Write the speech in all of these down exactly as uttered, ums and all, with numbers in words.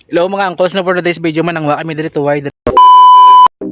Hello mga angkol, so for today's video, manangwa kami diri tuway.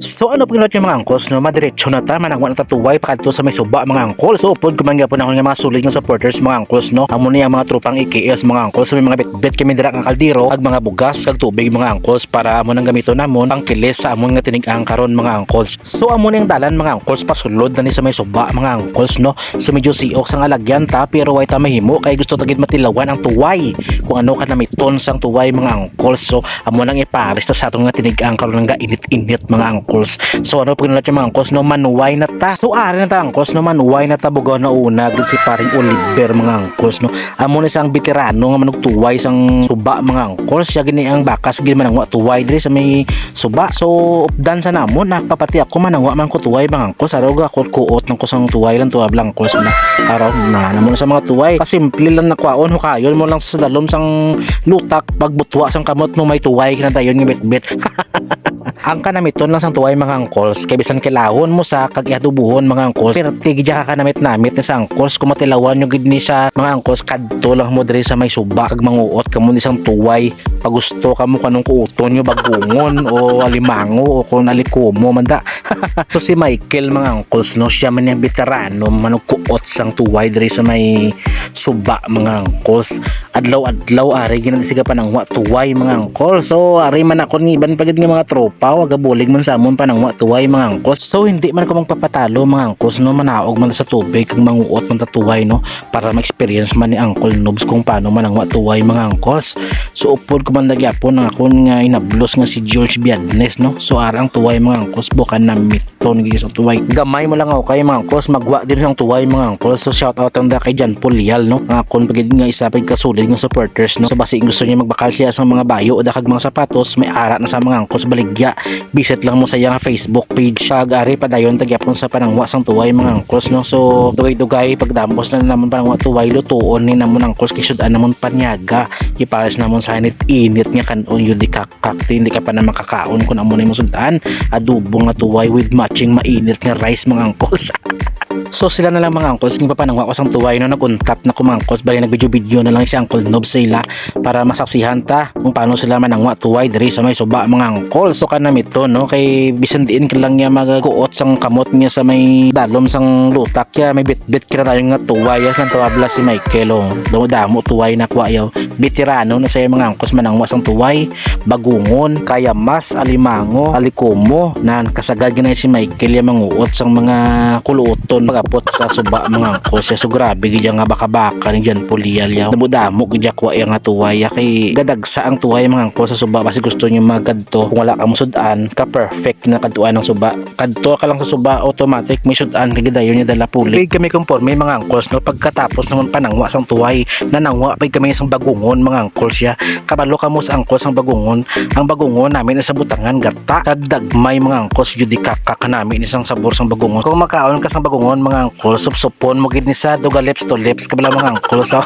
So ano pa ginawa niyo mga angkol, no? Madiretso na ta, manangwa na ta tuway pakadto sa may suba mga angkol. So upod ko man gyapon ako nga mga solid nga supporters mga angkol, no? Amo ni ang mga tropang A K S mga angkol. So may mga bitbit kami dira nga kaldero, ag mga bugas, ag tubig mga angkol, para amo nang gamiton namon pangkilis sa amon nga tinig-ang karon mga angkol. So amo ni ang dalan mga angkol, pasulod na ni sa may suba mga angkol, no? So medyo siok sang alagyan ta, pero way ta mahimo kay gusto ta gid matilawan ang tuway, kung ano kanamiton sang tuway mga angkol. So amo nang ipares ta sa aton nga tinig-ang karon nga init-init mga angkol. So ano pa ginawa niyo mga angkol, no? Manuway na ta. So ari na ta angkol, no? Manuway na ta, bugaw na una gid si paring Oliver mga angkol, no? Amo ni sang veterano nga manugtuway sang suba mga angkol. Siya gini ang bakas gid manangwa tuway diri sa may suba. So updan sa namon, ah, papati ako manangwa man ko tuway mga angkol. Sa rog ako kuot nang kusang tuway lang, tuwa lang angkol sila. Araw na namo sa mga tuway. Kasimple lang na kwaon, hukayon mo lang sa dalom sang lutak, pagbutwa sang kamot mo may tuway kinadayon nga bitbit. Ang kanamiton lang sang tuway mga angkols, kay bisan kilahon mo sa kag iadubuhon mga angkols, perti gid ka kanamit-namit ni sa angkols. Kung matilawan nyo gid ni sa mga angkols, kadto lang mo diri sa may suba kag manguot kamo ni sang tuway. Pagusto kamo kanong kuuton nyo, bagungon o alimango o kung alikumo man da. So si Michael mga angkols, no, siya man yung veterano manugkuot sang tuway diri sa may suba mga angkols. Adlaw-adlaw ari gina siga panangwa tuway mga angkols. So ari man ako ni iban pa gid nga mga tropa, wagabulig man sa amon panangwa tuway mga angkols. So hindi man ko magpapatalo mga angkols, no, manaog man sa tubig kag manguot man ta tuway, no, para ma-experience man ni Uncle Nobs kung paano manangwa tuway mga angkols. So upod ko man nagyapon ang akon nga inablos nga si George Biadnes, no. So arang tuway mga angkols, bukan na miton gid sa tuway. Gamay mo lang ako kay mga angkols, magwa din sang tuway mga angkols. So shout out ang da kay John Pulial, no, nga akon pagid nga isa pag kasulid nga supporters, no. So basi gusto niya magbakal siya sa mga bayo da kag mga sapatos, may ara na sa mga angkols baligya. Visit lang mo sa iyang Facebook page. Siya gari padayon tagyapon sa panangwa sang tuway mga angkols, no. So dugay-dugay pagdamos na naman panangwa tuway, lutuon ni namon angkols kay sud-an namon panyaga. Ipares namon sa init-init nga kan-on yun di kakak. Hindi ka pa na makakaon kung amo na yung sud-an. Adobo nga tuway with matching mainit nga rice mga angkols. So sila na lang mga angkols, yung papanangwa ko sang tuway, no, nag-untat na ko mga angkols, bali nag-video-video na lang si Uncle Nob sa ila para masaksihan ta kung paano sila manangwa tuway diri sa may suba mga angkols. So kanamit to, no, kay bisan diin ka lang niya magaguot sang kamot niya sa may dalom sang lutak ya, may bitbit kira tayo nga tuway ya, sang tuwabla si Michael, oh. Damo-damo tuway na kuha yaw. Veterano na sa mga angkols manangwa sang tuway, bagungon, kayamas, alimango, alikumo. Nan kasagad gina si Michael ya manguot sang mga kuluoton pagapot sa suba mga angkols ya. So grabe gid ya nga baka-baka ni John Pulial ya. Damo-damo gid ya kuha ya nga tuway ya, kay gadagsa ang tuway mga angkols sa suba. Basi gusto niyo magadto, kung wala ka musud-an, ka perfect na kadtuan ang suba. Kadto ka lang sa suba, automatic may sud-an kay gidayon niya dala puli. Kami konforme mga angkols, no, pagkatapos naman panangwa sang tuway, nanangwa pa kami sang bagungon mga angkols ya. Kabalo kamo sa angkols sang bagungon? Ang bagungon namin sa butangan gata kag dagmay mga angkols, yun di kakak namin isang sabor sang bagungon. Kung makaon ka sang bagungon mga angkols, supsupon mo gid ni sa duga lips to lips kabala mga angkols. So,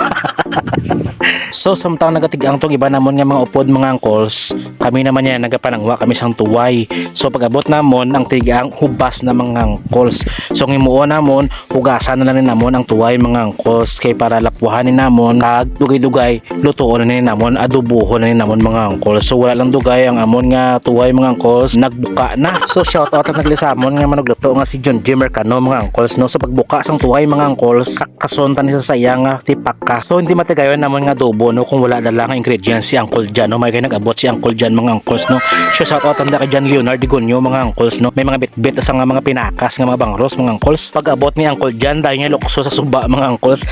so samtang nagatig-ang tong iba namon nga mga upod mga angkols, kami naman niya nagapanangwa kami sang tuway. So pag-abot namon ang tigang hubas na mga angkols. So ang himuon namon, hugasan na lang ni namon ang tuway mga angkols kay para lapuhan ni namon kag dugay-dugay lutuon na ni namon, adobohon na ni namon mga angkols. So wala lang dugay ang amon nga tuway mga angkols, nagbuka na. So shout out ang naglisamon nga manugluto nga si John G Mercano mga angkols, no. So pagbuka sang tuway mga angkols, kason ta ni sa saya nga tipaka. So hindi matigayon namon nga adobo, no, kung wala dala nga ingredients si Uncle Jan, no. May kay nag-abot si Uncle Jan mga angkols, no. Shout out ang da kay Jan Leonard Digonyo mga angkols, no. May mga bitbit sa nga mga pinakas nga mga bangros mga angkols. Pag-abot ni Uncle Jan, dahil nga lukso sa suba mga angkols.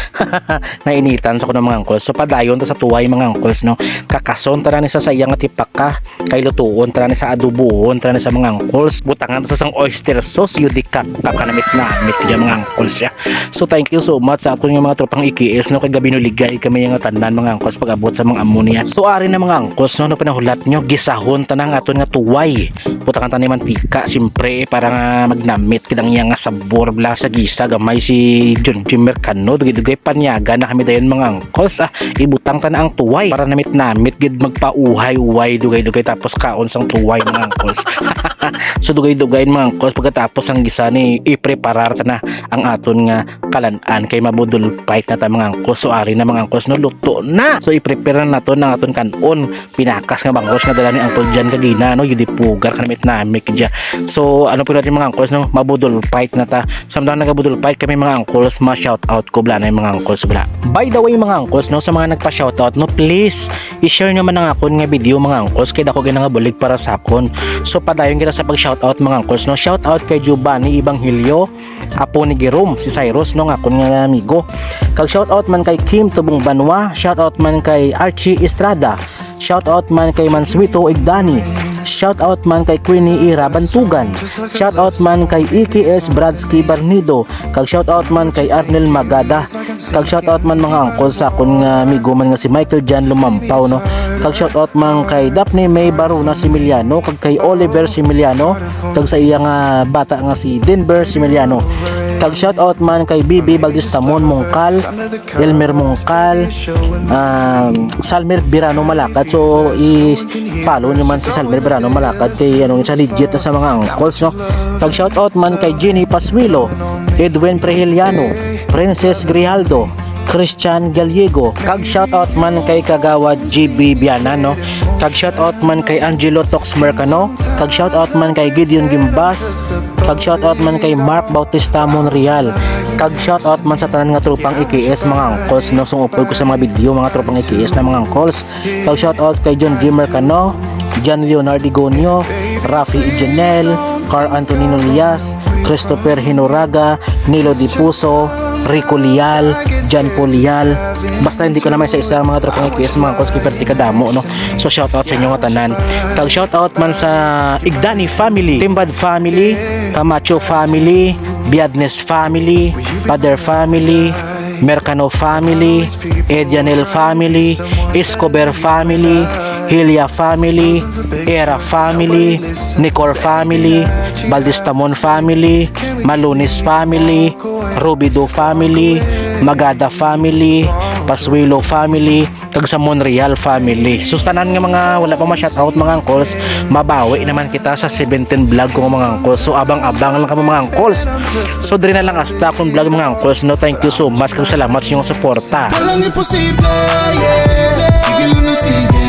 Nainitan sa kuno mga angkols. So padayon ta sa tuway mga angkols, no. Kakason ta na ni sa saya nga tipaka. Kay lutuon ta na ni sa adobohon ta na ni sa mga angkols. Butangan ta sa sang oyster sauce, yun di ka kakanamit-namit dyan mga angkols ya. So thank you so much sa aton nga mga tropang A K S, no, kay gabi no ligay kami nga tanan mga angkos pag-abot sa mga amo niya. So ari na mga angkos, no, no pinahulat nyo, gisahon ta na ang aton nga tuway. Butangan ta ni mantika, siyempre, para nga magnamit gid ang iya nga sabor bala sa gisa. Gamay si Junjun Mercano, dugay-dugay panyaga na kami dayon mga angkos. Ah, ibutang ta na ang tuway para namit-namit gid, magpauhay-uhay dugay-dugay tapos kaon sang tuway mga angkos. So dugay-dugay mga angkos, pagkatapos ang gisa ni ipreparar ta na ang aton nga kalan-an kay mabudol fight na ta mga angkos. So ari na mga angkos, no, luto na. So, i-prepare na naton ang aton kan-on. Pinakas nga bangos nga dala ni Uncle Jan kagina, no? Yun di pugar ka namit namik dya. So, ano po natin, mga uncles, no? Mabudol fight na ta. Samtang nagabudol fight kami, mga uncles, ma-shout out ko bala na yung mga uncles bala. By the way, mga uncles, no, sa mga nagpa-shout out, no, please i-share naman ang akon nga video, mga uncles, kay dako gyud nga bulig para sa akon. So, padayon kita sa pag-shout out, mga uncles, no. Shout out kay Giovanni Evangelio, apo ni Jerome, si Cyrus, no, nga akon nga amigo. Kag shout out man kay Kim Tubong Banwa, shout out man kay Archie Estrada, shout out man kay Mansueto Igdani, shout out man kay Queenie Ira Bantugan, shout out man kay E K S Bradsky Barnido, kag shout out man kay Arnel Magada, kag shout out man, mga uncles, sa akon nga amigo man nga si Michael Jan Lumampaw, no. Kag shout out man kay Daphne May Barona Similiano, kag kay Oliver Similiano, kag sa iya nga bata nga si Denver Similiano. Kag shout out man kay B B Baldistamon Mongkal, Elmer Mongkal, um, Salmer Birano Malakad. So, i-follow nyo man si Salmer Birano Malakad kay, ano, sa legit na sa mga uncles, no? Kag shout out man kay Jenny Paswilo, Edwin Prehiliano, Princess Grijaldo, Christian Gallego. Kag shout out man kay Kagawad G B Bianan, no? Kag shout out man kay Angelo Tox Mercano. Kag shout out man kay Gideon Gimbas. Kag shout out man kay Mark Bautista Monreal. Kag shout out man sa tanan nga tropang E K S, mga uncles, no? Sung upod ko sa mga video, mga tropang E K S na, mga uncles. Kag shout out kay John G Mercano, John Leonard Igonio, Rafi Igenel, Carl Antonino Lias, Christopher Hinoraga, Nilo Dipuso, Rico Lial, John Paul Lial. Basta hindi ko na may sa isa, mga tropang E K S, mga uncles, kay perti kadamo, no? So, shout out sa inyo nga tanan. Kag shout out man sa Igdani family, Timbad family, Camacho family, Biadnes family, Pader family, Mercano family, Edianel family, Escobar family, Hilia family, Era family, Nicor family, Baldistamon family, Malunis family, Rubido family, Magada family, Pasuelo family, kag sa Monreal family. Sus, tanan nga mga wala pa ma-shout out, mga uncles, mabawi naman kita sa seventeen vlog ko, mga uncles. So, abang-abang lang kamo, mga uncles. So, diri na lang hasta akong vlog, mga uncles, no? Thank you so much kag salamat sa inyong suporta. Walang imposible, yeah. Sige lang na sige.